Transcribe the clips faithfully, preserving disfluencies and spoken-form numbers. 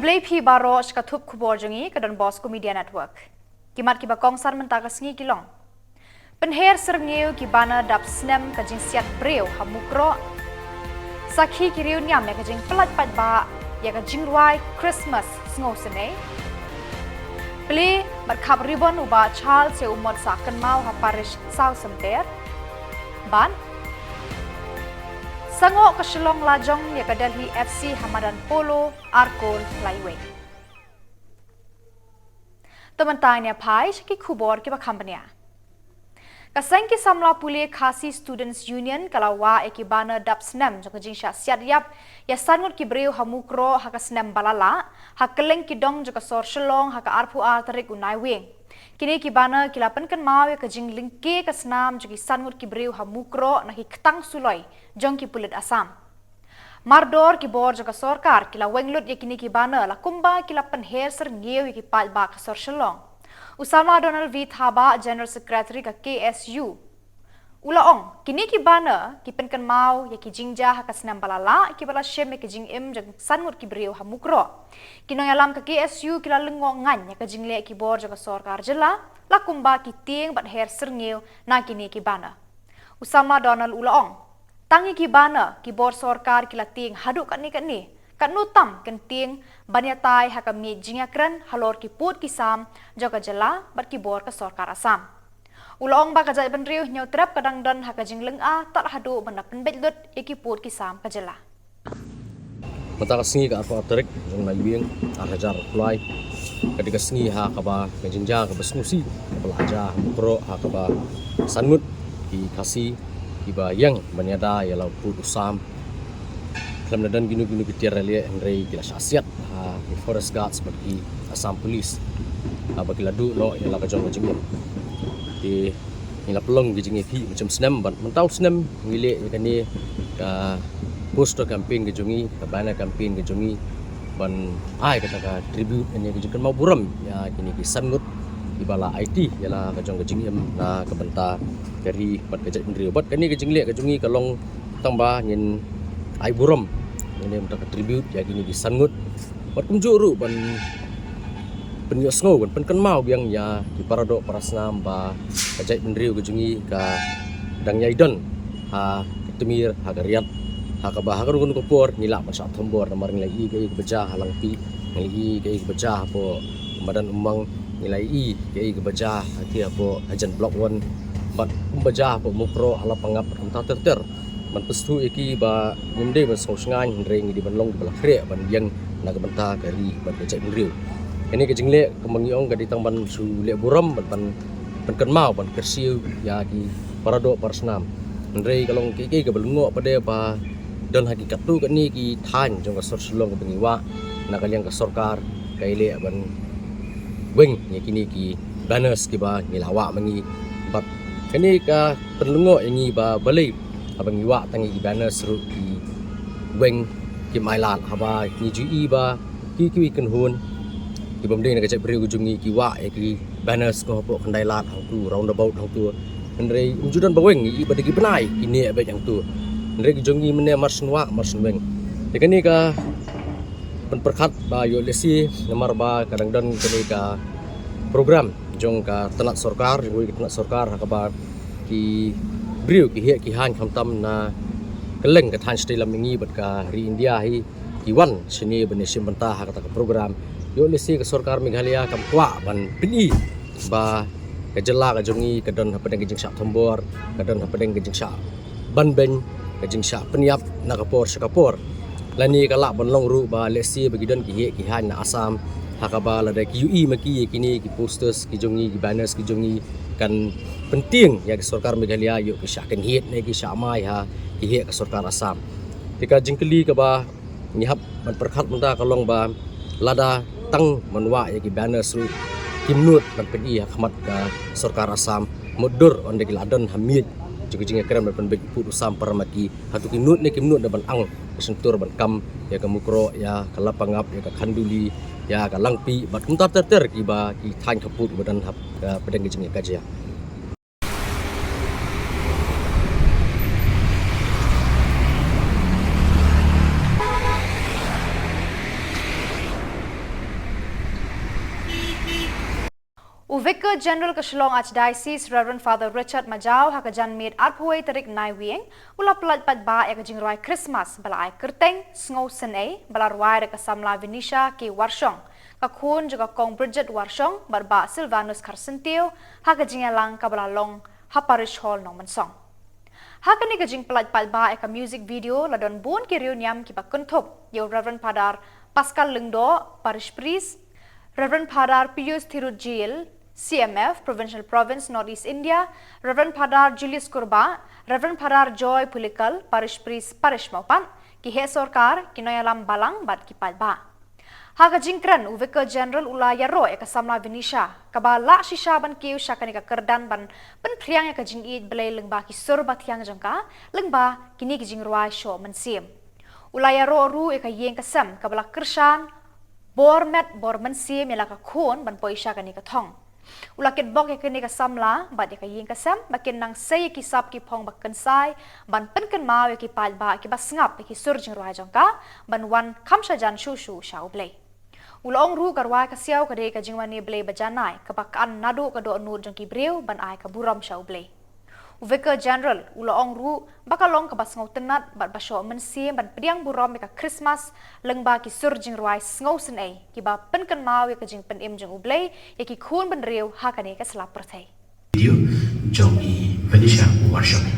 Khublei phi baroh sha ka thup khubor jong ngi ka Don Bosco Media Network. Ki mat kiba kongsan mynta ka sngi ki long: Pynher syrngiew ki banner dap snem ka jingsiat briew ha Mukroh. Sakhi ki riewniam ïa ka jingpyllait paidbah ïa ka jingrwai Christmas sngewsynei. Plie bad khap ribbon u Bah Charles ïa u mot sah kynmaw ha parish Sawsymper. Bad sangoh ka Shillong lajong ïa ka Delhi F C ha madan polo arkohl laiwei. To mynta ngin ïa phai sha ki khubor kiba kham bniah. Ka seng ki samla pule Khasi Students Union ka la wah ïa ki banner dap snem jong ka jingshah siat ïap ïa san ngut ki briew ha Mukroh ha ka snem ba la lah, ha kylleng ki dong jong ka sor Shillong ha ka arphew ar tarik u Naiwieng. Kine ki banner ki la pynkynmaw ïa ka jinglyngkhuh ka snam jong ki san ngut ki briew ha Mukroh na ki ktang suloi jong ki pulit Assam. Mardor ki bor jong ka sorkar ki la weng lut ïa kine ki banner la kumba ki la pynher syrngiew ïa ki paidbah ka sor Shillong. U samla Donald V Thabah, General Secretary ka K S U, u la ong, kine ki banner ki pynkynmaw ïa ki jingjia ha ka snem ba la lah kiba la shim ïa ki jingim jong san ngut ki briew ha Mukroh. Ki nongïalam ka K S U ki la lyngngoh ngaiñ ïa ka jingleh ki bor jong ka sorkar jylla la kumba ki tieng bad her syrngiew na kine ki banner. U samla Donald u la ong, tang ïa ki banner ki bor sorkar ki la tieng haduh katne katne, katno tam kin tieng ban ïatai ha ka miej jingïakren halor ki pud ki sam jong ka jylla bad ki bor ka sorkar Assam. U la ong ba ka jaitbynriew Hynñiewtrep ka dang don ha ka jinglynga tad haduh ban da pynbeit lut ïa ki pud ki sam ka jylla. Mynta ka sngi ka arphew ar tarik jong u Naiwieng ar hajar arphew lai, ka dei ka sngi ha kaba ka jingjia kaba sngewsih kaba la jia ha Mukroh ha kaba san ngut ki Khasi kiba ïeng ban ïada ïa la u pud u sam. Khlem da don kino kino ki tiar leh hynrei ki la shah siat ha ki forest guards bad ki Assam Police, ha ba ki la duh noh ïa la ka jong ka jingim. Te ngi la pynlong ki jingïakhih mynshem snem bad mynta u snem ngi leh ïa kane ka poster campaign ka jong ngi, ka banner campaign ka jong ngi, ban ai kata ka tribute ne ka jingkynmaw burom ïa kine ki san ngut kiba la aiti ïa la ka jong ka jingim na ka bynta ka ri bad ka jaitbynriew. Bad kane ka jingleh ka jong ngi ka long tang ba ngin ai burom ne mynta ka tribute ïa kine ki san ngut. Bad kumjuh ruh ban pynïohsngew, ban pynkynmaw biang ïa ki paradoh parasnam ba ka jaitbynriew ka jong ngi ka dang ïai don ha ka tmier, ha ka riat, ha kaba ha kano kano ka por ngi lah ban shah thombor namar ngi la ïohi kaei kaba jia ha Langpih, ngi la ïohi kaei kaba jia hapoh madan Umang, ngi la ïohi kaei kaba jia hangne hapoh hajan Block One bad kumba jia hapoh Mukroh, ha Lapangap, kumta ter ter. Ban pynsngewthuh ïa ki ba ngim dei ban sngew shngaiñ hynrei ngi dei ban long kiba la khreh ban ïeng na ka bynta ka ri bad ka jaitbynriew. Kane ka jingleh kumba ngi ong ka dei tang ban shu leh burom bad ban pynkynmaw, ban kyrsiew ïa ki paradoh parasnam. Hynrei ka long kiei kiei kaba lyngngoh pat de ba don ha ki katto katne ki thaiñ jong ka sor Shillong kaba ngi wah na ka liang ka sorkar ka ïaleh ban weng ïa kine ki banners kiba ngi la wah ma ngi. Bad kane ka pynlyngngoh ïa ngi ba balei haba ngi wah tang ïa ki banners ruh ki weng kim ailad, haba ngi ju ïohi ba ki, ki kynhun kibym dei na ka jaitbynriew ka jong ngi ki wah ïa ki banners ko hapoh Khyndailad hangtu, roundabout hangtu. Hynrei ym ju don ba weng, ngi ïohi ba da ki bnai ki neh beit hangtu. Hynrei ki jong ngi mynne mar shen wah mar shen weng. Te kane ka pynpyrkhat ba ïoh lehse namar ba ka dang don kane ka program jong ka tnat sorkar, jong ka tnat sorkar ha kaba ki briew ki heh ki haiñ khamtam na kylleng ka thaiñ shatei lam mihngi bad ka ri India hi ki wan shane ban ïashim bynta ha kata ka program. Ïoh lehse ka sorkar Meghalaya kam kwah ban pyni ba ka jylla ka jong ngi ka don hapdeng ka jingshah thombor, ka don hapdeng ka jingshah banbeiñ, ka jingshah pynïap na ka por sha ka por. Lane ka lah ban long ruh ba lehse ba ki don ki heh ki haiñ na Assam, ha kaba lada ki ïohi ma ki ïa kine ki posters ki jong ngi, ki banners ki jong ngi, kan pyntieng ïa ka sorkar Meghalaya ïoh ki shah kynhied ne ki shah mai ha ki heh ka sorkar Assam. Te ka jingkylli kaba ngi hap ban pyrkhat mynta ka long ba lada tang ban wah ïa ki banners ruh kim nud ban pyni ha khmat ka sorkar Assam, mutdur ynda ki la don ha miej jong ka jingïakren ban pynbeit u pud u sam para ma ki, hato ki nud ne kim nud da ban ang ka shyntur ban kam ïa ka Mukroh, ïa ka Lapangap, ïa ka Khanduli, ïa ka Langpih bad kumta ter ter kiba ki thaiñ khappud ba don hapdeng ka jingïakajia. Vicar General ka Shillong Archdiocese, Reverend Father Richard Majaw, ha ka janmiet arphew wei tarik Naiwieng, u la pyllait paidbah ïa ka jingrwai Christmas ba la ai kyrteng Sngewsynei, ba la rwai da ka samla Venetia K Warshong, ka khun jong ka Kong Bridget Warshong bad Bah Silvanus Kharsyntiew, ha ka jingïalang kaba la long ha Parish Hall Nongmynsong. Ha kane ka jingpyllait paidbah ïa ka music video la don bun ki riewniam kiba kynthup ïa u Reverend Father Pascal Lyngdoh, Parish Priest, Reverend Father Pius Thirujiel, C M F, Provincial Province, North East India, Reverend Father Julius Kurbah, Reverend Father Joy Pulikal, Parish Priest, Parish Mawpat, ki heh sorkar, ki nongïalam balang bad ki paidbah. Ha ka jingkren, u Vicar General u la ïaroh ïa ka samla Venetia, kaba lah shisha ban kiew sha kane ka kyrdan ban pynphriang ïa ka jingïeit Blei lyngba ki sur ba thiang jong ka, lyngba kine ki jingrwai shoh mynsiem. U la ïaroh ruh ïa ka ïing ka sem kaba la kyrshan bor met bor mynsiem ïa la ka khun ban poi sha kane ka thong. U la kitbok ïa kane ka samla bad ïa ka ïing ka sem ba kin nang sei ïa ki sap ki phong ba kynsai ban pynkynmaw ïa ki paidbah kiba sngap ïa ki sur jingrwai jong ka ban wan kham shajan shuh shuh sha U Blei. U la ong ruh ka rwai ka siaw ka dei ka jingwan ïa U Blei ba janai kaba kan naduh ka dohnud jong ki briew ban ai ka burom sha U Blei. U Vicar General u la ong ruh ba ka long kaba sngewtynnat bad ba shoh mynsiem ban pdiang burom ïa ka Christmas lyngba ki sur jingrwai Sngewsynei kiba pynkynmaw ïa ka jingpynim jong U Blei ïa ki khun bynriew ha kane ka sla pyrthei. Video jong i Venetia Warshong.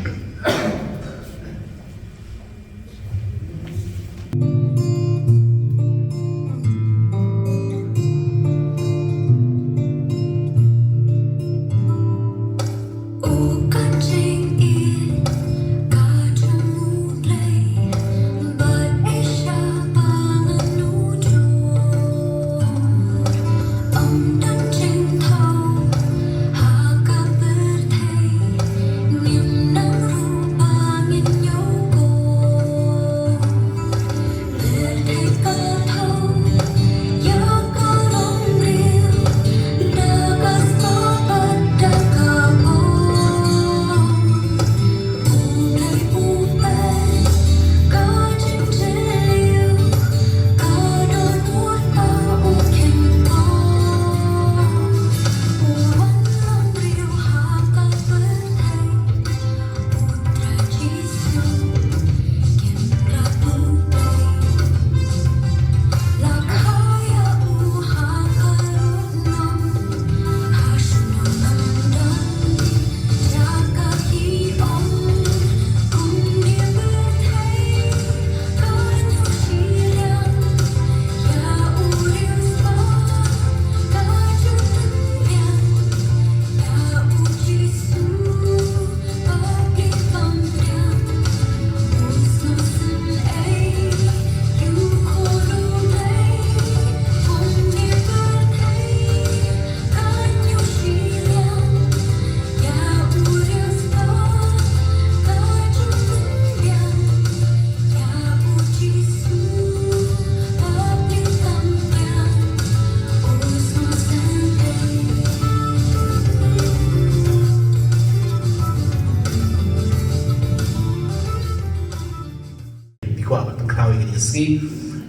Phi kwah ban pynkhraw ïa kane ka sngi,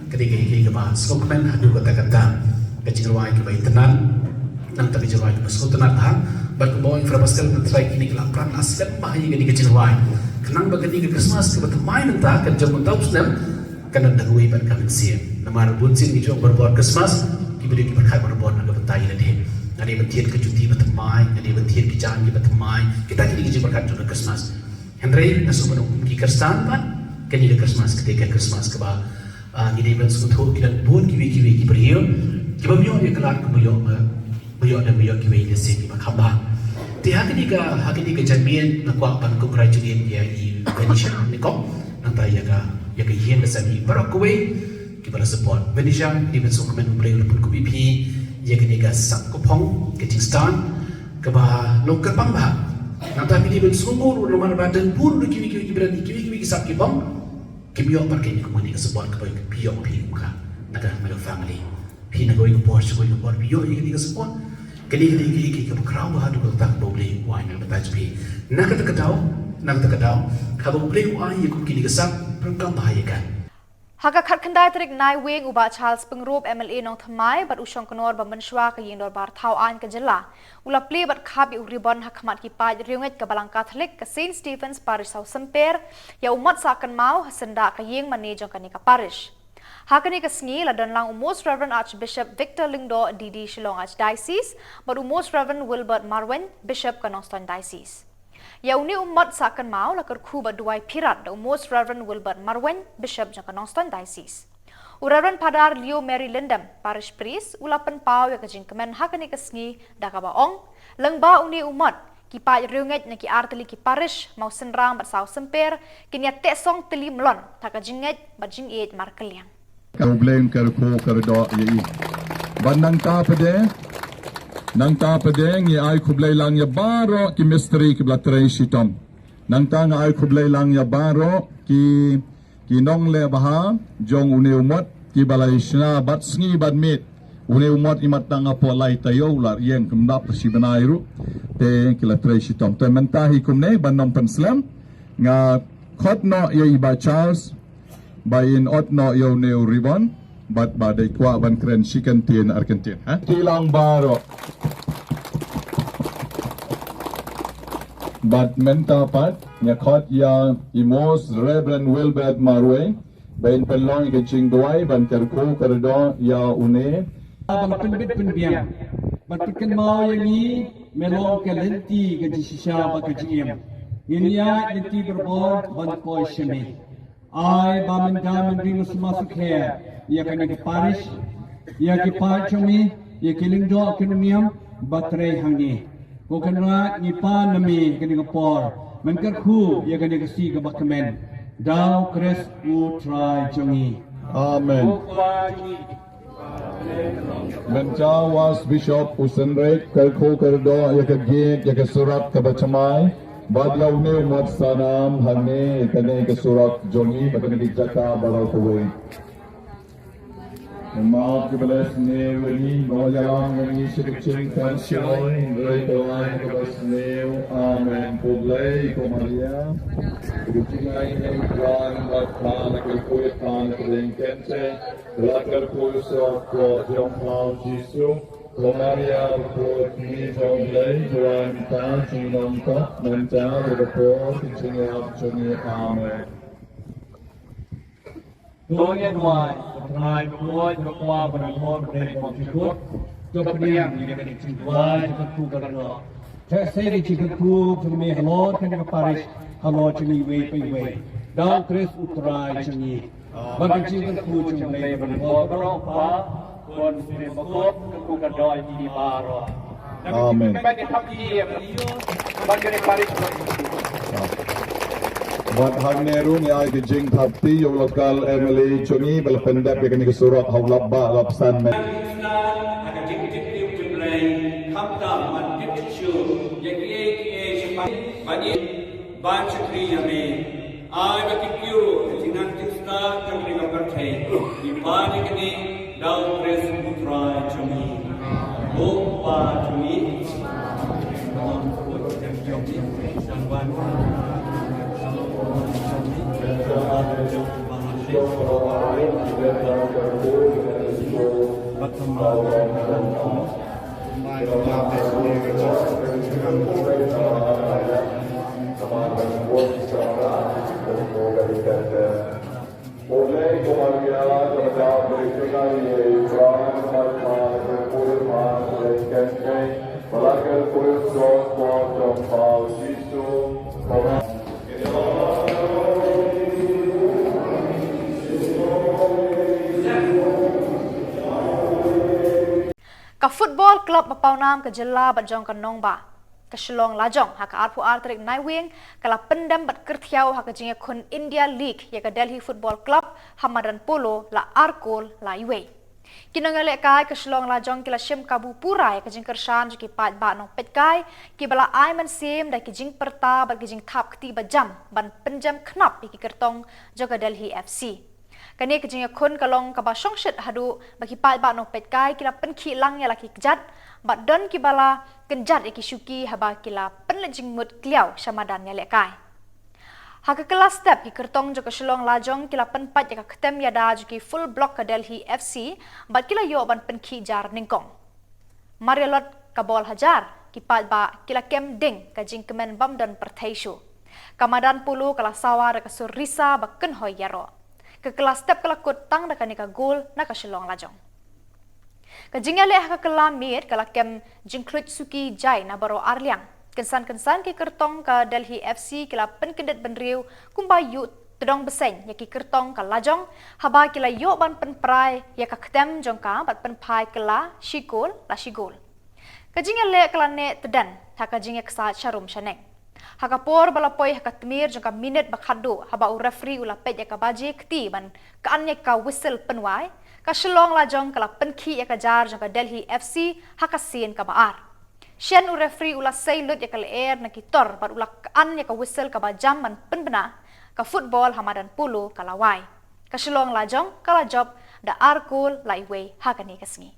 kane ka dei kaba sngewkmen haduh katta katta. Ka jingrwai kaba itynnad, nangta ka jingrwai kaba sngewtynnad bha. Bad kumba ong i Father Pascal, nang trai kine ki la pran la slem bha ïa kane ka jingrwai. Khnang ba kane ka Christmas kaba thymmai mynta kan jong mynta u snem kan dang dang wei bad ka mynsiem. Namar bun sien ngi ju ong barabor Christmas, ki briew ki pyrkhat barabor na ka bynta ïa lade. Nga dei ban thied ka juti ba thymmai, nga dei ban thied ki jaiñ kiba thymmai. Kita kine ki jingpyrkhat jong ka Christmas. Hynrei nga sngewbha kum ki Khristan pat, kane ka Christmas ka dei ka Christmas kaba, ah, ngi dei ban sngewthuh ki don bun kiwei kiwei ki briew kiba ym ïoh ïa ka lad kumba ïoh, ba ïoh da, ba ïoh kiwei lehse kiba kham bha. Te ha kane ka, ha kane ka janmiet nga kwah ban congratulate ïa i Venetia Nikong, nangta ïa ka, ïa ka ïing ka sem, ïa baroh kawei kiba la support. Venetia, ngi dei ban sngewkmen, U Blei un pynkup ïa phi ïa kane ka sap ka phong, ka jingstad kaba long kyrpang bha. Nangta phi dei ban sngewbha ruh namar ba don bun ruh kiwei kiwei kiba don kiwei kiwei ki sap ki phong kim ïoh pat kane kumne ka support kaba phi ïoh phi kum ka na ka, na ka family. Phi na kawei ka por sha kawei ka por phi ïoh ïa kane ka support. Kane ka dei ka, ka, kaba khraw bha haduh katta kaba U Blei u ai na ka bynta jong phi. Na kata ka daw, na kata ka daw, haba U Blei u ai ïa kum kine ki sap, pyndonkam bha ïa ka. Ha ka khatkhyndai tarik Naiwieng, u Bah Charles Pyngrope, M L A Nongthymmai, bad u Shongknor ba mynshwa ka Ïing Dorbar Thaw Aiñ ka Jylla, u la plie bad khap ïa u ribon ha khmat ki paid riewngeit ka Balang Katholik ka Saint Stephen's Parish Sawsymper ïa u mot sah kynmaw ha syndah ka ïing mane jong kane ka parish. Ha kane ka sngi la don lang u Most Reverend Archbishop Victor Lyngdoh, D D Shillong Archdiocese, bad u Most Reverend Wilbert Marwein, Bishop ka Nongstoiñ Diocese. Ïa une u mot sah kynmaw la kyrkhu bad duwai phirat da u Most Reverend Wilbert Marwein, Bishop jong ka Nongstoiñ Diocese. U Reverend Father Leo Mary Lyndam, Parish Priest, u la pynpaw ïa ka jingkmen ha kane ka sngi da kaba ong, lyngba une u mot, ki paid riewngeit na ki artylli ki parish, Mawsynram bad Sawsymper, kin ïa tehsong tylli mlon ha ka jingngeit bad jingïeit markylliang. Ka U Blei un kyrkhu kyrdoh ïa i. Bad nangta pat de, nangta pat de ngi ai khublei lang ïa baroh ki mistri kiba la trei shitom. Nangta nga ai khublei lang ïa baroh ki, ki nongleh bha jong une u mot, kiba la ïashna bad sngi bad miet. Une u mot imat tang hapoh lai taïew, la ïeng khyndap shi bnai ruh. Te ki la trei shitom. Te mynta hi kumne ban ym pynslem, nga khot noh ïa i Bah Charles ba in ot noh ïa une u ribon, bad ba dei kwah ban kren shi kyntien ar kyntien, ha? Khublei lang baroh. Bad mynta pat nga khot ïa i Most Reverend Wilbert Marwein ba in pynlong ïa ka jingduwai ban kyrkhu kyrdoh ïa une. Ba la pynbit pynbiang bad pynkynmaw ïa ngi, me long ka lynti ka jingshisha bad ka jingim. Ngin ïaid lynti barabor ban poi sha me. Ai ba mynta mynri nga sumar sukher ïa kane ka parish, ïa ki paid jong me, ïa ki lyngdoh ki nongniam ba trei hangne. Ko Kynrad, ngi pan na me kane ka por, men kyrkhu ïa kane ka sngi kaba kmen. Da U Khrist U Trai jong ngi. Amen. Mynta u Archbishop u synreit kyrkhu kyrdoh ïa ka gate, ïa ka surok kaba thymmai. Bad ïa une u mot sah nam hangne ïa kane ka surok jong ngi bad kane ka jaka baroh kawei. Namar kaba la sniew ïa ngi, ba ïalam ïa ngi sha ka jingpynshoi, hynrei da ka lait kaba sniew. Amen. Khublei ko Maria. Ka jingïaid ïa ngi, Trai bad ka la kyrkhu ïa ka na ka ring kynthei. La kyrkhu ïa u surok jong pha u Jisu. Ko Maria, u kyrkhu jong U Blei, duwai ïa ngi kita ki nongkynnoh, mynta bad ha ka por ka jingïap jong ngi. Amen. To ngin duwai. Ko Trai bakhuid, ba kwah, ba don bor, ba dei bymjukut. To pdiang ïa kane ka jingduwai, jingkyrkhu kyrdoh. Theh sei ka jingkyrkhu jong me halor kane ka parish, halor jong ngi iwei pa iwei. Da U Khrist U Trai jong ngi. Bad ka jingkyrkhu jong U Blei ba don bor baroh, Kpa, Khun, Sprit Bakhuid, kyrkhu kyrdoh ïa ngi baroh. Amen. Bad hangne ruh ngi ai ka jingthap kti ïa u local M L A jong ngi ba la pyndep ïa kane ka surok ha u lap bah lap san minit. Khamtam ban tip shuh ïa kiei kiei, ban shakri ïa me. Ai ba ki kiew ka jingnang jingstad jong kane ka pyrthei. Ngi pan ïa kane da U Khrist U Trai jong ngi. Ko Kpa jong ngi. Ka Football Club ba pawnam ka jylla bad jong ka nongbah, ka Shillong Lajong, ha ka arphew ar tarik Naiwieng, ka la pyndem bad kyrthiaw ha ka jingïakhun India League ïa ka Delhi Football Club ha madan Polo, la ar kol la iwei. Ki nongïalehkai ka Shillong Lajong ki la shim kabu pura ïa ka jingkyrshan jong ki paidbah nongpeitkai, kiba la ai mynsiem da ki jingpyrta bad ki jingthap kti ba jam ban pynjem khnap ïa ki kyrtong jong ka Delhi F C. Kane ka jingïakhun ka long kaba shongshit haduh ba ki paidbah nongpeitkai ki la pynkhih lang ïa la ki kjat, bad don kiba la kynjat ïa ki shuki haba ki la pynleit jingmut kliaw sha madan ïalehkai. Ha ka kylla step, ki kyrtong jong ka Shillong Lajong ki la pynpait ïa ka ktem ïada jong ki full block ka Delhi F C bad ki la ïoh ban pynkhih jar nyngkong. Mar ïalot ka bol ha jar, ki paidbah ki la kem ding, ka jingkmen bym don pyrthei shuh. Ka madan polo ka la sawa da ka sur risa ba kynhoi ïaroh. Ka kylla step ka la kut tang da kane ka gol na ka Shillong Lajong. Ka jingïaleh ha ka kylla miet ka la kem jingkhluit suki jai na baroh arliang. Kynsan kynsan ki kyrtong ka Delhi F C ki la pynkyndit bynriew kumba ïuh tdong bseiñ ïa ki kyrtong ka Lajong, haba ki la ïoh ban pynprai ïa ka ktem jong ka bad pynphai kylla shi gol la shi gol. Ka jingïaleh ka la neh tdem ha ka jingïaksaid sharum shaneng. Ha ka por ba la poi ha ka tmier jong ka minit ba khatduh, haba u referee u la peit ïa ka baje kti ban kan ïa ka whistle pynwai, ka Shillong Lajong ka la pynkhih ïa ka jar jong ka Delhi F C ha ka sien kaba ar. Shen u referee u la sei lut ïa ka lyer na ki tor bad u la kan ïa ka whistle kaba jam ban pynbna, ka football ha madan polo ka la wai. Ka Shillong Lajong ka la jop da ar gol la iwei ha kane ka sngi.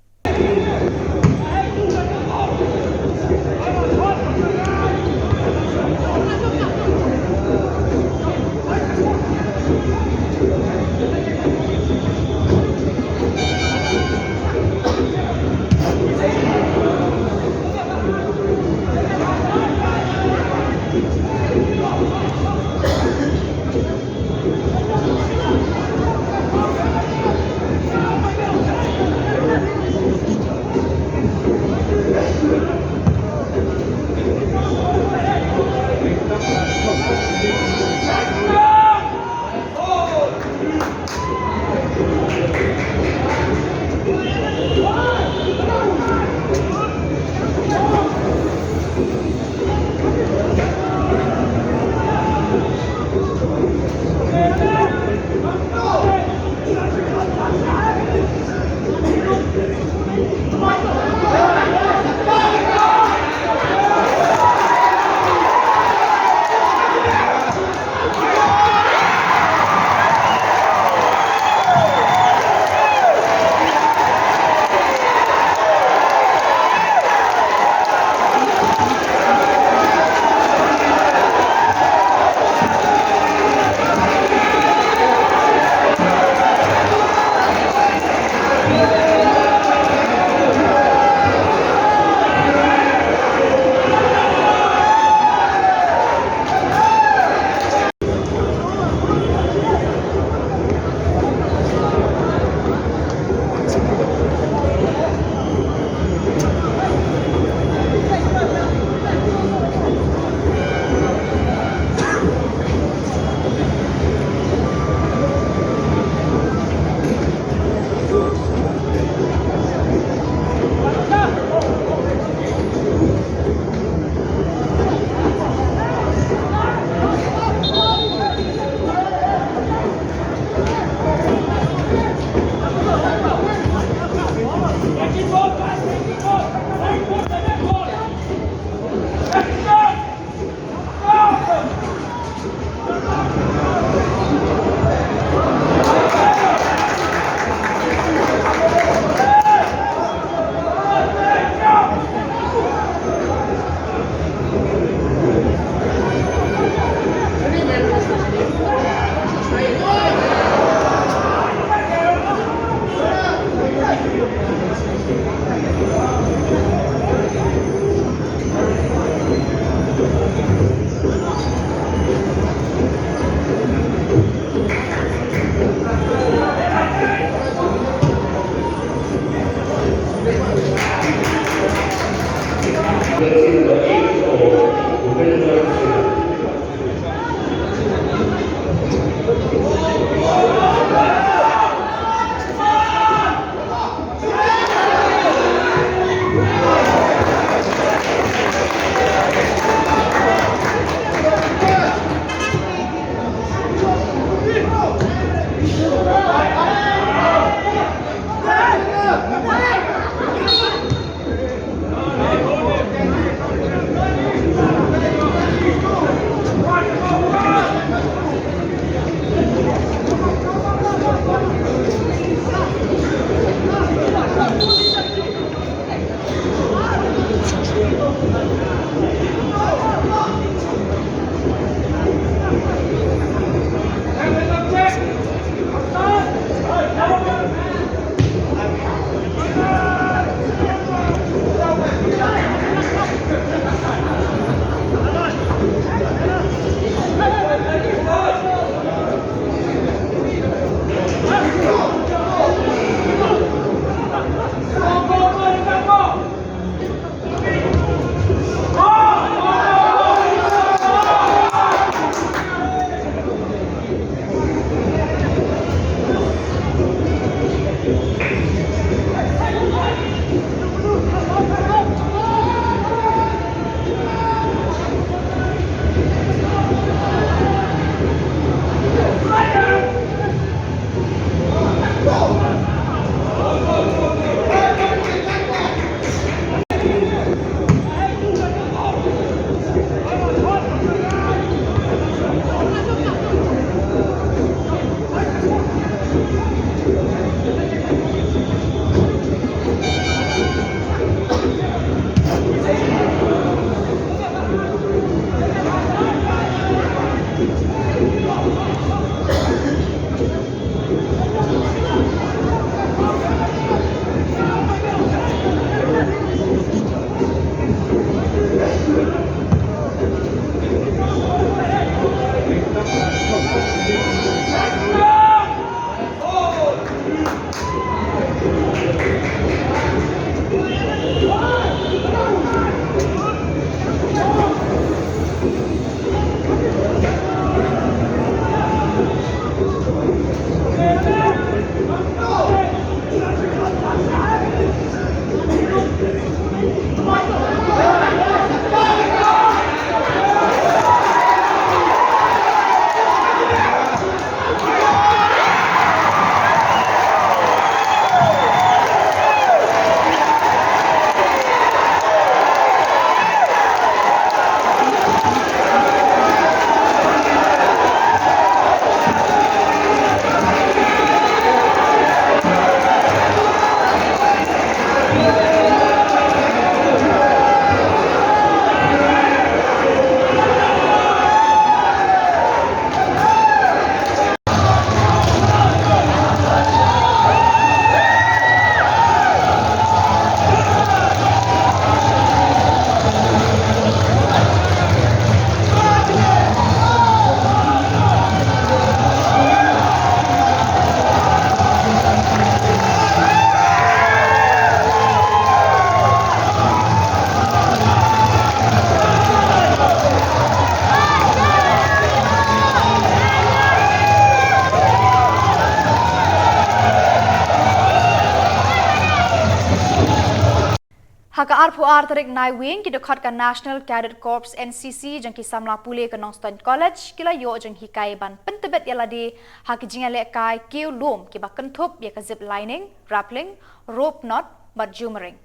Ha ka arphew ar tarik Naiwieng, ki dkhot ka National Cadet Corps, N C C, jong ki samla pule ka Nongstoiñ College ki la ïoh jinghikai ban pyntbit ïa lade ha ki jingïalehkai kiew lum kiba kynthup ïa ka zip lining, rappelling, rope knot bad jummering.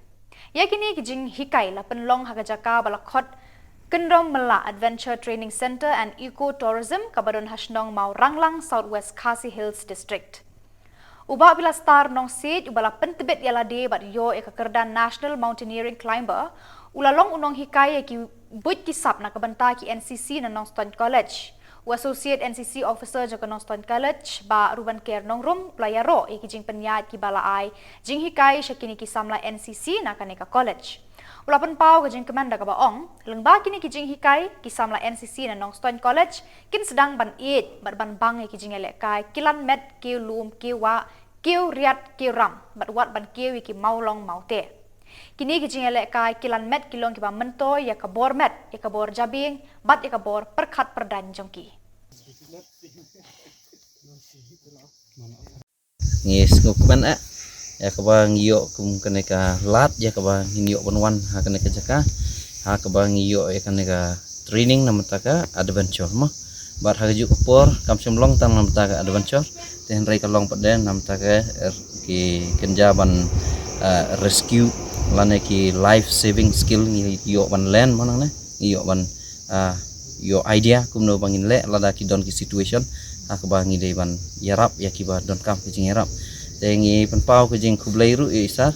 Ïa kine ki jinghikai la pynlong ha ka jaka ba la khot Kyndom Mylla Adventure Training Centre and Eco Tourism kaba don ha shnong Mawranglang, South West Khasi Hills District. U Bah Bilastar Nongsiej, uba la pyntbit ïa lade bad ïoh ïa ka kyrdan National Mountaineering Climber, u la long u nonghikai ïa ki buit ki sap na ka bynta ki N C C na Nongstoiñ College. U Associate N C C Officer jong ka Nongstoiñ College, Bah Rubanker Nongrum, u la ïaroh ïa ki jingpynïaid kiba la ai jinghikai sha kine ki samla N C C na kane ka college. U la pynpaw ka jingkmen da kaba ong, lyngba kine ki jinghikai, ki samla N C C na Nongstoiñ College kin sdang ban ïeit bad ban bang ïa ki jingïalehkai kilan met, kiew lum, kiew wah, kiew riat, kiew ram, bad wat ban kiew ïa ki mawlong mawteh. Kine ki jingïalehkai kilan met ki long kiba myntoi ïa ka bor met, ïa ka bor jabieng bad ïa ka bor pyrkhat pyrdaiñ jong ki. Ngi sngewkmen eh ïa kaba ngi ïoh kum kane ka lad, ïa kaba ngin ïoh ban wan ha kane ka jaka, ha kaba ngi ïoh ïa kane ka training na bynta ka adventure mo. Bad ha kajuh ka por kam shym long tang na bynta ka adventure, te hynrei ka long pat de na bynta ka, er, ki kynja ban, eh, rescue lane ki life saving skill ngi ïoh ban learn mo nangne, ngi ïoh ban, ah, ïoh idea kumno ba ngin leh lada ki don ki situation ha kaba ngi dei ban ïarap ïa kiba donkam ka jingïarap. Te ngi pynpaw ka jingkhublei ruh ïa i Sar,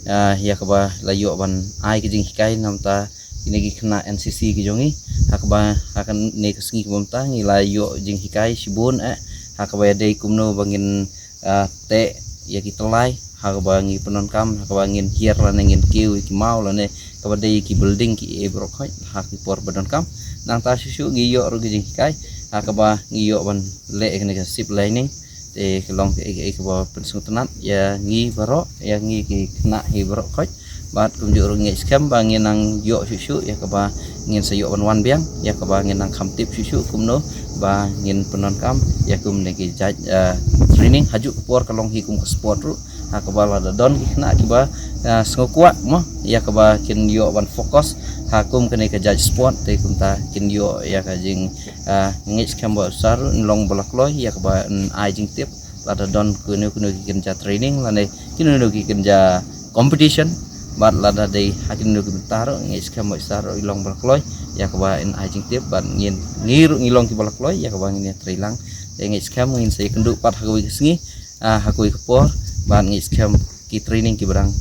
ah, ïa kaba la ïoh ban ai ka jinghikai na bynta kine ki khynnah N C C ki jong ngi ha kaba ha kane ka sngi kaba mynta ngi la ïoh jinghikai shibun eh ha kaba ïadei kumno ba ngin, ah, teh ïa ki tyllai ha kaba ngi pyndonkam, ha kaba ngin hiar lane ngin kiew ïa ki maw lane kaba dei ïa ki building ki ei baroh khoit ha ki por ba donkam. Nangta shuh shuh ngi ïoh ruh ki jinghikai ha kaba ngi ïoh ban leh ïa kane ka zip lining. Te ka long kaei kaei kaba pynsngewtynnat ïa ngi baroh, ïa ngi ki khynnah hi baroh khoit. Bad kumjuh ruh ngeit skhem ba ngin nang ïoh shuh shuh ïa kaba ngin sa ïoh ban wan biang, ïa kaba ngin nang kham tip shuh shuh kumno ba ngin pyndonkam ïa kumne ki jait, eh, training. Hajuh ka por ka long hi kum ka sport ruh, ha kaba lada don ki khynnah kiba, eh, sngewkwah mo ïa kaba kin ïoh ban focus ha kum kane ka jait sport, te kumta kin ïoh ïa ka jing, eh, ngeit skhem ba u Sar ruh un long ba la kloi ïa kaba un ai jingtip lada don kino kino ki kynja training lane kino kino ki kynja competition. Bad lada dei ha kino kino ki bynta ruh ngeit skhem ba u Sar ruh i long ba la kloi ïa kaba in ai jingtip bad ngin, ngi ruh ngi long kiba la kloi ïa kaba ngin ïatrei lang. Te ngeit skhem ngin sa ïakynduh pat ha kawei ka sngi, ah, ha kawei ka por, bad ngeit skhem ki training kiba dang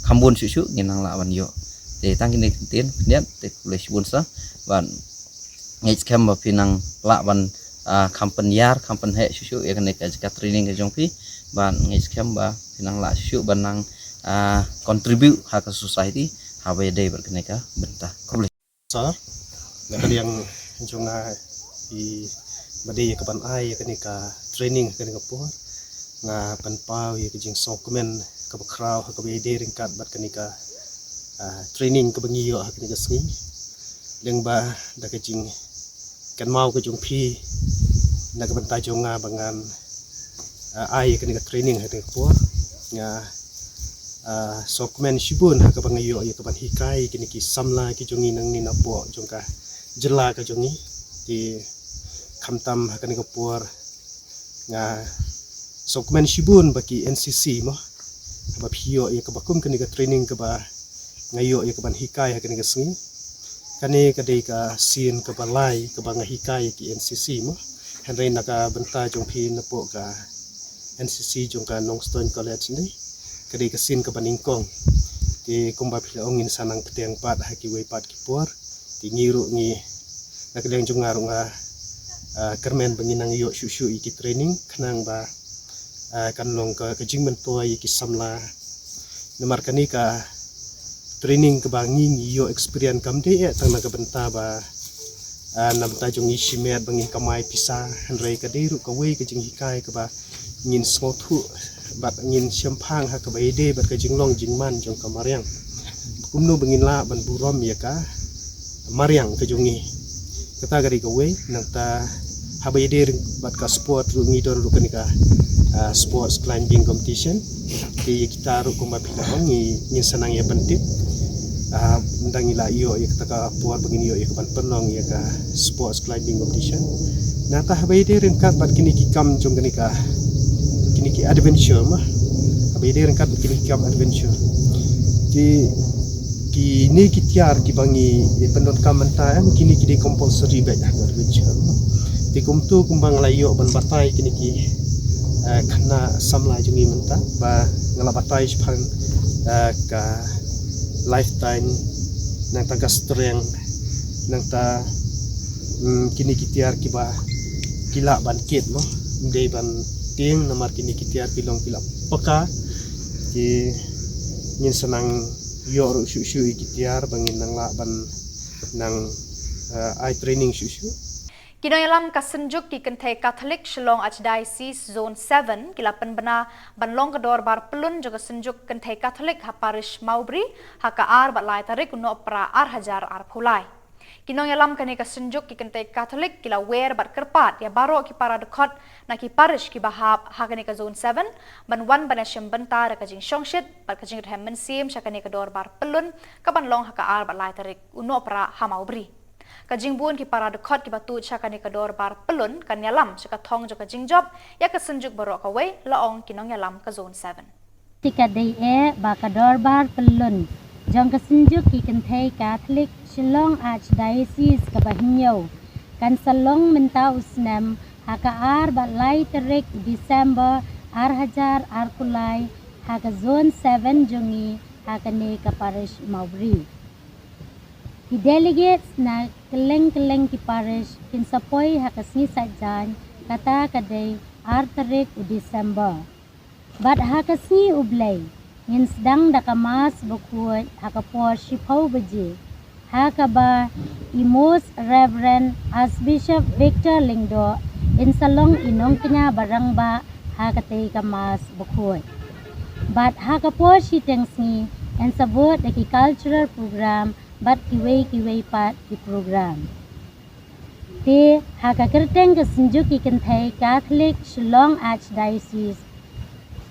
kham bun shuh shuh ngin nang lah ban ïoh. Te tang kine ki ktien khyndiat, te khublei shibun Sar, bad ngeit skhem ba phi nang lah ban, ah, kham pynïar, kham pynheh shuh shuh ïa kane ka jaka training ka jong phi. Bad ngeit skhem ba phi nang lah shuh shuh ban nang, ah, contribute ha ka society ha ba ïadei bad kane ka bynta. Khublei. Sar, na ka liang jong nga, i ba dei ïa ka ban ai ïa kane ka training ha kane ka por, nga pynpaw ïa ka jingsngewkmen kaba khraw ha kaba ïadei ryngkat bad kane ka, ah, training kaba ngi ïoh ha kane ka sngi. Lyngba da ka jingkynmaw ka jong phi na ka bynta jong nga ba ngan, ah, ai ïa kane ka training ha kane ka por. Nga, ah, sngewkmen shibun ha kaba nga ïoh ïa ka ban hikai ïa kine ki samla ki jong ngi nangne napoh jong ka jylla ka jong ngi. Te khamtam ha kane ka por nga sngewkmen shibun ba ki N C C mo, ba phi ïoh ïa kaba kum kane ka training kaba nga ïoh ïa ka ban hikai ha kane ka sngi. Kane ka dei ka sien kaba lai kaba nga hikai ïa ki N C C mo. Hynrei na ka bynta jong phi napoh ka N C C jong ka Nongstoiñ College ne, ka dei ka sien kaba nyngkong. Te kumba phi la ong ngin sa nang bteng pat ha kiwei pat ki por. Te ngi ruh ngi, na ka liang jong nga ruh nga, ah, kyrmen ba ngin nang ïoh shuh shuh ïa ki training khnang ba, ah, kan long ka, ka jingmyntoi ïa ki samla. Namar kane ka training kaba ngi, ngi ïoh experience kam dei eh tang na ka bynta ba, ah, na bynta jong ngi shimet ba ngin kamai pisa, hynrei ka dei ruh kawei ka jinghikai kaba ngin sngewthuh bad ngin shemphang ha kaba ïadei bad ka jinglong jingman jong ka mariang. Kumno ba ngin lah ban burom ïa ka mariang ka jong ngi. Kata ka dei kawei, nangta haba ïadei bad ka sport ruh ngi don ruh kane ka, ah, sports climbing competition. Te ïa kita ruh kumba phi la ong ngi, ngin sa nang ïa pyntip. Ah, ynda ngi la ïoh ïa kata ka por ba ngin ïoh ïa ka ban pynlong ïa ka sports climbing competition. Nangta haba ïadei ryngkat bad kine ki kam jong kane ka, kine ki adventure mo. Haba ïadei ryngkat bad kine ki kam adventure. Ki, kine ki tiar kiba ngi ïa pyndonkam mynta, em, kine ki dei compulsory beit ha ka adventure mo. Te kumto kumba nga la ïoh ban batai kine ki, eh, khynnah samla jong ngi mynta, ba nga la batai shaphang, eh, ka lifetime, nangta ka strength, nangta, mm, kine ki tiar kiba ki lah ban kit mo, ym dei ban tieng namar kine ki tiar ki long ki la paka. Ki ngin sa nang ïoh ruh shuh shuh ïa ki tiar ba ngin nang lah ban nang, eh, ai training shuh shuh. Ki nongïalam ka Synjuk ki Kynthei Katholik Shillong Archdiocese Zone seven ki la pynbna ban long ka dorbar pyllun jong ka Synjuk Kynthei Katholik ha Parish Mawbri ha ka ar bad lai tarik u Nohprah ar hajar arphew lai. Ki nongïalam kane ka Synjuk ki Kynthei Katholik ki la wer bad kyrpad ïa baroh ki para dkhot na ki parish kiba hap ha kane ka Zone seven ban wan ban ïashim bynta da ka jingshongshit bad ka jingrhem mynsiem sha kane ka dorbar pyllun ka ban long ha ka ar bad lai tarik u Nohprah ha Mawbri. Ka jingbun ki para dkhot kiba tuid sha kane ka dorbar pyllun kan ïalam sha ka thong jong ka jingjop ïa ka Synjuk baroh kawei, la ong ki nongïalam ka Zone seven. Te ka dei eh ba ka dorbar pyllun jong ka Synjuk ki Kynthei Katholik Shillong Archdiocese kaba hynñiew kan sa long mynta u snem ha ka ar bad lai tarik December ar hajar arphew lai ha ka Zone seven jong ngi ha kane ka Parish Mawbri. Ki delegates na kylleng kylleng ki parish kin sa poi ha ka sngi Saitjaiñ, kata ka dei ar tarik u December. Bad ha ka sngi U Blei ngin sdang da ka Mass bakhuid ha ka por shiphew baje, ha kaba i Most Reverend Archbishop Victor Lyngdoh in sa long i nongkñia barangbah ha katei ka Mass bakhuid. Bad ha ka por shiteng sngi yn sa bud da ki cultural program bad kiwei kiwei pat ki program. Te ha ka kyrteng ka Synjuk ki Kynthei Katholik Shillong Archdiocese,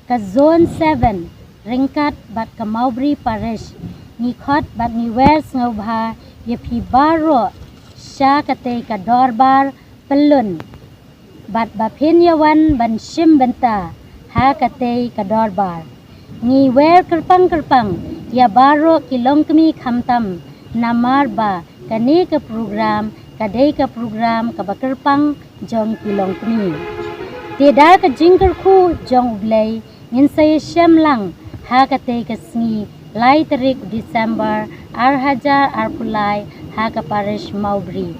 ka Zone seven ryngkat bad ka Mawbri Parish, ngi khot bad ngi wer sngewbha ïa phi baroh sha katei ka dorbar pyllun bad ba phin ïawan ban shim bynta ha katei ka dorbar. Ngi wer kyrpang kyrpang ïa baroh ki longkmie khamtam, namar ba kane ka program ka dei ka program kaba kyrpang jong ki longkmie. Te da ka jingkyrkhu jong U Blei ngin sa ïashem lang ha katei ka sngi lai tarik December ar hajar arphew lai ha ka Parish Mawbri.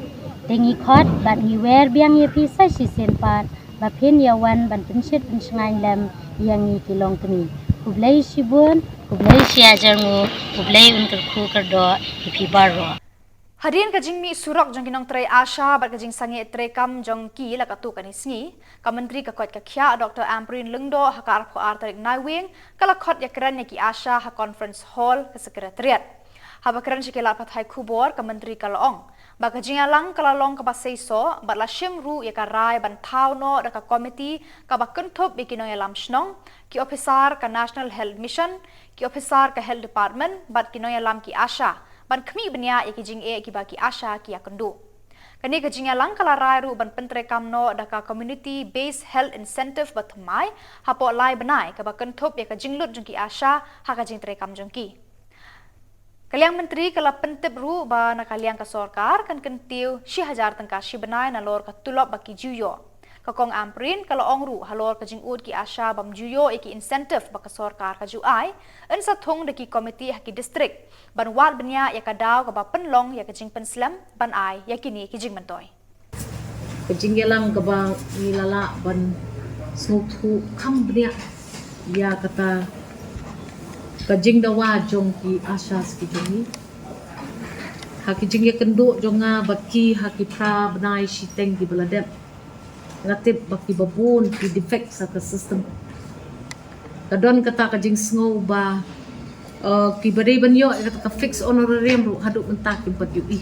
Te ngi khot bad ngi wer biang ïa phi sa shisien pat ba phin ïawan ban pynshit pynshngaiñ lem ïa ngi ki longkmie. Khublei shibun, khublei shihajar nguh, U Blei un kyrkhu kyrdoh ïa phi baroh. Hadien ka jingmih surok jong ki nongtrei ASHA bad ka jingsangeh treikam jong ki la katto katne sngi, ka Myntri ka koit ka khiah Doctor Ampareen Lyngdoh ha ka arphew ar tarik Naiwieng ka la khot ïakren ïa ki ASHA ha Conference Hall ka Secretariat. Haba kren sha ki lad pathai khubor, ka Myntri ka la ong ba ka jingïalang ka la long kaba seisoh bad la shim ruh ïa ka rai ban thaw noh da ka komiti kaba kynthup ïa ki nongïalam shnong, ki ophisar ka National Health Mission, ki ophisar ka Health Department bad ki nongïalam ki ASHA ban khmih bniah ïa ki jingeh kiba ki ASHA ki ïakynduh. Kane ka jingïalang ka la rai ruh ban pyntreikam noh da ka Community Based Health Incentive bathymmai hapoh lai bnai kaba kynthup ïa ka jinglut jong ki ASHA ha ka jingtreikam jong ki. Ka liang Myntri ka la pyntip ruh ba na ka liang ka sorkar kan kyntiew shi hajar tyngka shi bnai nalor ka tulop ba ki ju ïoh. Ka Kong Ampareen ka la ong ruh halor ka jingud ki ASHA bym ju ïoh ïa ki incentive ba ka sorkar ka ju ai, yn sa thung da ki komiti ha ki district ban wad bniah ïa ka daw kaba pynlong ïa ka jingpynslem ban ai ïa kine ki jingmyntoi. Ka jingïalang kaba ngi la lah ban sngewthuh kham bniah ïa kata ka jingdawa jong ki ASHA ki jong ngi. Ha ki jingïakynduh jong nga bad ki ha ki phra bnai shiteng kiba la dep, nga tip ba kiba bun ki defect ha ka system. Ka don kata ka jingsngew ba, eh, kiba dei ban ïoh ïa kata ka fixed honorarium ruh haduh mynta kim pat ïohi.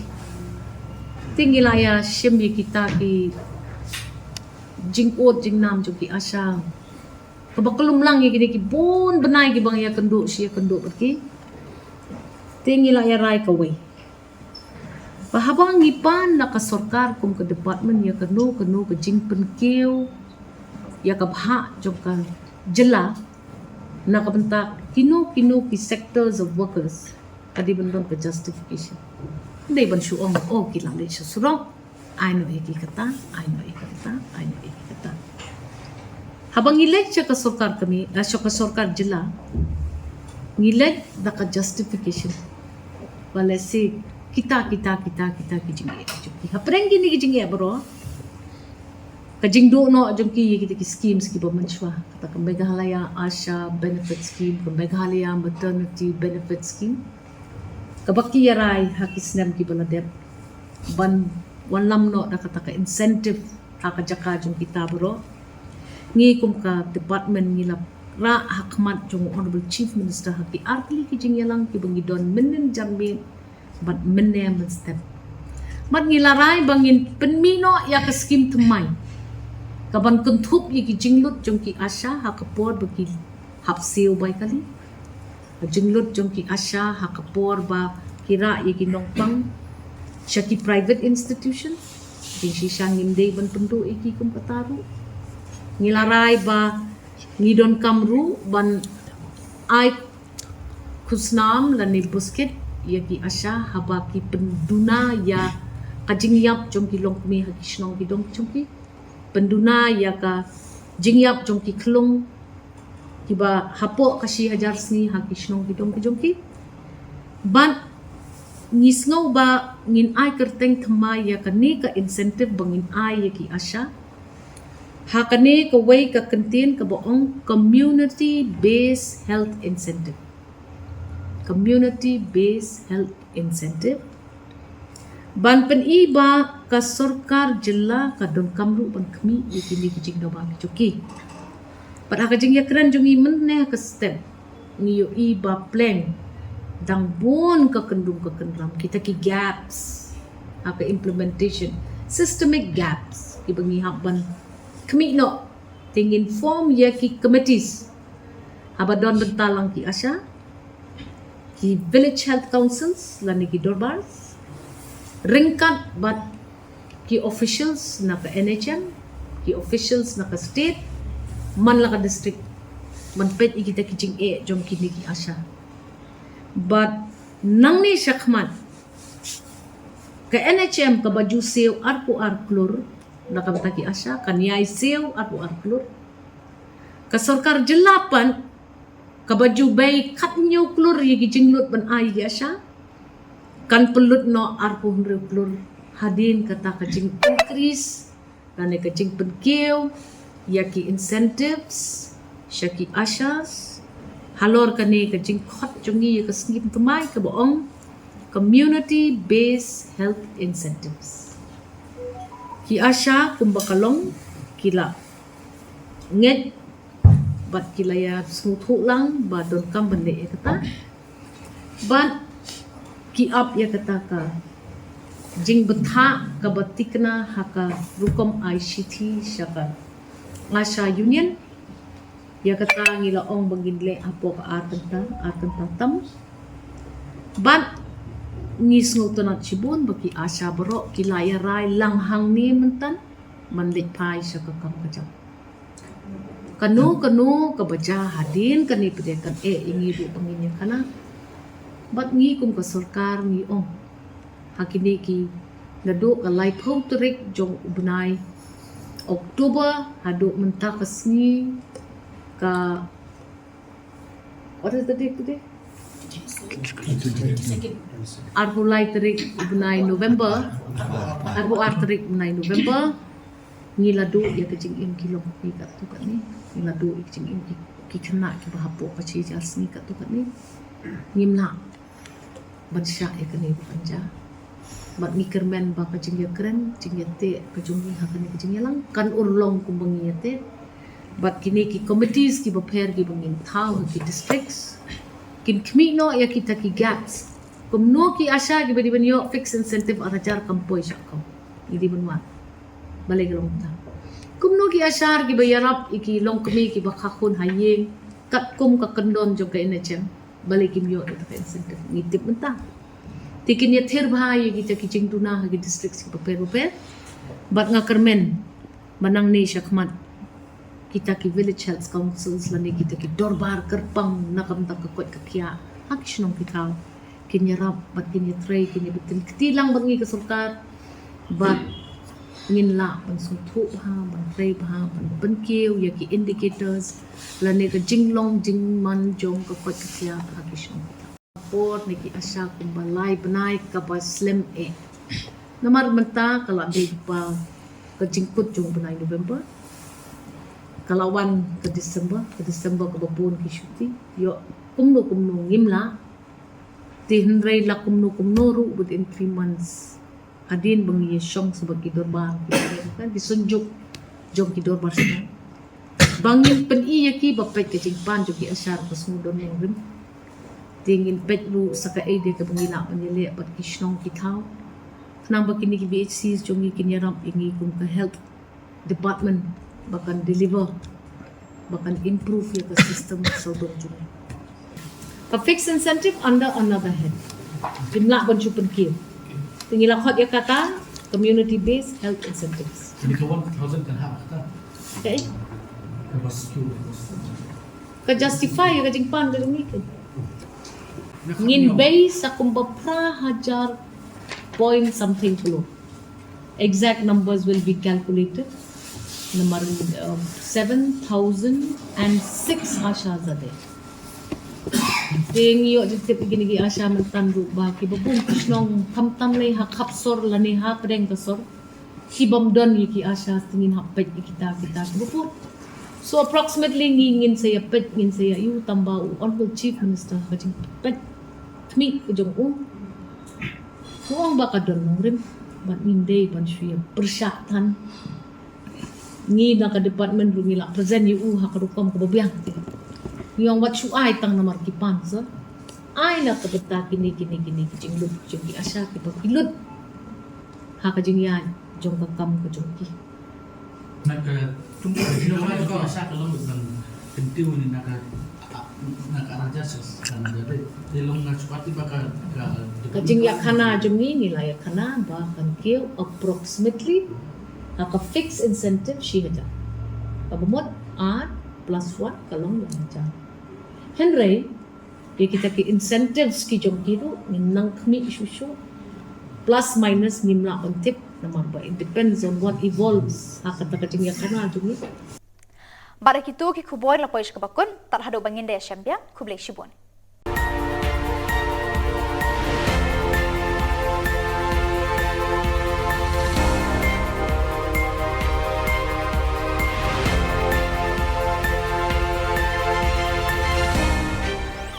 Te ngi la ïa shim ïa kita ki jingud jingnam jong ki ASHA kaba kyllum lang ïa kine ki bun bnai kiba ngi ïakynduh shi ïakynduh bad ki. Te ngi la ïa rai kawei. Ba haba ngi pan na ka sorkar kum ka department ïa kano kano ka jingpynkiew ïa ka bhah jong ka jylla na ka bynta kino kino ki sectors of workers, ka dei ban don ka justification. Dei ban shu ong, oh, ki la leit sha surok, ai noh ïa ki kata, ai noh ïa ki kata, ai noh ïa ki kata. Haba ngi leit sha ka sorkar kmie, eh, sha ka sorkar jylla, ngi leit da ka justification. Ba lehse kita, kita, kita, kita ki jingeh jong ki. Hapdeng kine ki jingeh baroh, ka jingduh noh jong ki ïa kita ki schemes kiba mynshuwa. Kata ka Meghalaya ASHA Benefit Scheme, ka Meghalaya Maternity Benefit Scheme, kaba ki ïa rai ha ki snem kiba la dep ban wanlam noh da kata ka incentive ha ka jaka jong kita baroh. Ngi kum ka department ngi la rah ha khmat jong u Honorable Chief Minister ha ki artylli ki jingïalang kiba ngi don mynnin janmiet bad mynne mynstep. Bad ngi la rai ba ngin pynmih noh ïa ka scheme thymmai kaban kynthup ïa ki jinglut jong ki ASHA ha ka por ba ki hap siew bai kali. Ka jinglut jong ki ASHA ha ka por ba ki rah ïa ki nongpang sha ki private institution. Jingshisha ngim dei ban pynduh ïa ki kum kata ruh. Ngi la rai ba ngi donkam ruh ban ai khusnam lane buskit ïa ki ASHA haba ki pynduna ïa ka jingïap jong ki longkmie ha ki shnong ki dong jong ki. Pynduna ïa ka jingïap jong ki khlung kiba hapoh ka shi hajar sngi ha ki shnong ki dong ki jong ki. Bad ngi sngew ba ngin ai kyrteng thymmai ïa kane ka incentive ba ngin ai ïa ki ASHA ha kane kawei ka kyntien kaba ong community based health incentive. Community based health incentive. Ban pyni ba ka sorkar jylla ka donkam ruh ban khmih ïa kine ki jingdawa ki jong ki. Bad ha ka jingïakren jong ngi mynne ha ka step ngi ïohi ba pleng dang bun ka kyndung ka kynram, kita ki gaps ha ka implementation, systemic gaps kiba ngi hap ban khmih noh. Te ngin form ïa ki committees haba don bynta lang ki ASHA, ki village health councils lane ki dorbar, ryngkat bad ki officials na ka NHM, ki officials na ka state, man la ka district, ban peit ïa kita ki jingeh jong kine ki ASHA. Bad nangne shakhmat ka NHM kaba ju siew arphew ar klur na ka bynta ki ASHA, kan ïai siew arphew ar klur. Ka sorkar jylla pat kaba ju bei khathynñiew klur ïa ki jinglut ban ai ïa ki ASHA, kan pynlut noh arphew hynriew klur hadien kata ka jing increase lane ka jingpynkiew ïa ki incentives sha ki ASHAs halor kane ka jingkhot jong ngi ïa ka scheme thymmai kaba ong community based health incentives. Ki ASHA kumba ka long ki la ngeit bad ki la ïa sngewthuh lang ba donkam ban leh ïa kata. Bad ki ap ïa kata ka jingbthah kaba thikna ha ka rukom ai shithi sha ka ASHA Union. Ïa kata ngi la ong ba ngin leh hapoh ka ar kynta, ar kynta tam. Bad ngi sngewtynnat shibun ba ki ASHA baroh ki la ïa rai lang hangne mynta ban leit phai sha ka kam ka jam. Kano kano kaba jia hadien kane pat kan eh ïa ngi ruh ba ngin ïa kane. Bad ngi kum ka sorkar ngi ong ha kine ki, naduh ka laiphew tarik jong u bnai October haduh mynta ka sngi ka, what is the date today? Arphew lai tarik u bnai November, arphew ar tarik bnai November. Ngi la duh ïa ka jingim ki longkmie katto katne. Ngi la duh ïa ka jingim ki, ki khynnah kiba hapoh ka shi hajar sngi katto katne. Ngim lah ban shah ïa kane ba kan jia. Bad ngi kyrmen ba ka jingïakren, jingïateh ka jong ngi ha kane ka jingïalang kan urlong kumba ngi ïateh. Bad kine ki committees kiba pher kiba ngin thaw ha ki districts kin khmih noh ïa kita ki gaps. Kumno ki ASHA kiba dei ban ïoh fixed incentive ar hajar kam poi sha account. Ngi dei ban wad. Balei ka long kumta? Kumno ki ASHA kiba ïarap ïa ki longkmie kiba kha khun ha ïing katkum ka kyndon jong ka NHM? Balei kim ïoh ïa ka incentive, ngi tip mynta. Te kin ïathir bha ïa kita ki jingduna ha ki district ki bapher bapher. Bad nga kyrmen ba nangne shakhmat kita ki village health councils lane kita ki dorbar kyrpang na ka bynta ka koit ka khiah ha ki shnong ki thaw kin ïarap bad kin ïatrei, kin ïabynta kti lang bad ngi ka sorkar. Bad ngin lah ban sngewthuh bha, ban trei bha, ban pynkiew ïa ki indicators lane ka jinglong jingman jong ka koit ka khiah ha ki shnong. Por ne ki ASHA kumba lai bnai kaba slem eh. Namar mynta ka la dei ba ka jingkut jong bnai November. Ka la wan ka December, ka December kaba bun ki shuti. Ïoh kumno kumno ngim lah. Te hynrei la kumno kumno ruh within three months. Hadien ba ngi ïa shong sha ba ki dorbar, ki dorbar, kan, ki synjuk jong ki dorbar shnong. Ba ngin pyni ïa ki ba peit ka jingpan jong ki ASHA ka sngew don nongrim. Te ngin peit ruh sa kaei de kaba ngi lah ban ïaleh bad ki shnong ki thaw. Khnang ba kine ki VHCs jong ngi kin ïarap ïa ngi kum ka health department ba kan deliver, ba kan improve ïa ka system sawdong jong ngi. Ka fixed incentive under another head. Ngim lah ban shu pynkiew. Te ngi la khot ïa kata community based health incentives. Kane ka one thousand kan hap kata. Okay. Ka bas tu. Ka justify ïa ka jingpan ka jong ngi kan. Ngin bei sa kumba phra hajar point something klur. Exact numbers will be calculated. Namar, uh, seven thousand and six ASHAs are there. Te ngi ïoh jingtip ïa kine ki ASHA mynta ruh ba kiba bun ki shnong khamtam lei ha khap sor lane ha pdeng ka sor. Ki bym don ïa ki ASHA te ngin hap peit ïa kita, kita kiba bun. So approximately ngi ngin sa ïa peit, ngin sa ïa ïoh tang ba u Honorable Chief Minister ka jingpeit khmih ka jong u. U ong ba ka don nongrim bad ngim dei ban shu ïa pyrshah than. Ngi na ka department ruh ngi la present ïa u ha ka rukom kaba biang. Ngi ong wat shu ai tang namar ki pan sa. Ai na ka bynta kine, kine, kine ki jinglut jong ki ASHA kiba ki lut ha ka jingïaid jong ka kam ka jong ki. Na ka tum ka jingïaid jong ki ASHA ka long ban kyntiew ne na ka, na ka raja sa kan da de. Te long na chupati ba ka, ka, ka jingïakhana jong ngi, ngi la ïakhana ba kan kiew approximately ha ka fixed incentive shi hajar. Kaba mut ar plus one ka long lai hajar. Hynrei ïa kita ki incentives ki jong ki ruh ngin nang khmih shuh shuh. Plus minus ngim lah ban tip namar ba it depends on what evolves ha kata ka jingïakhana jong ngi. Bad da kito ki khubor la poi sha kaba kut, tad haduh ba ngin da ïashem biang, khublei shibun.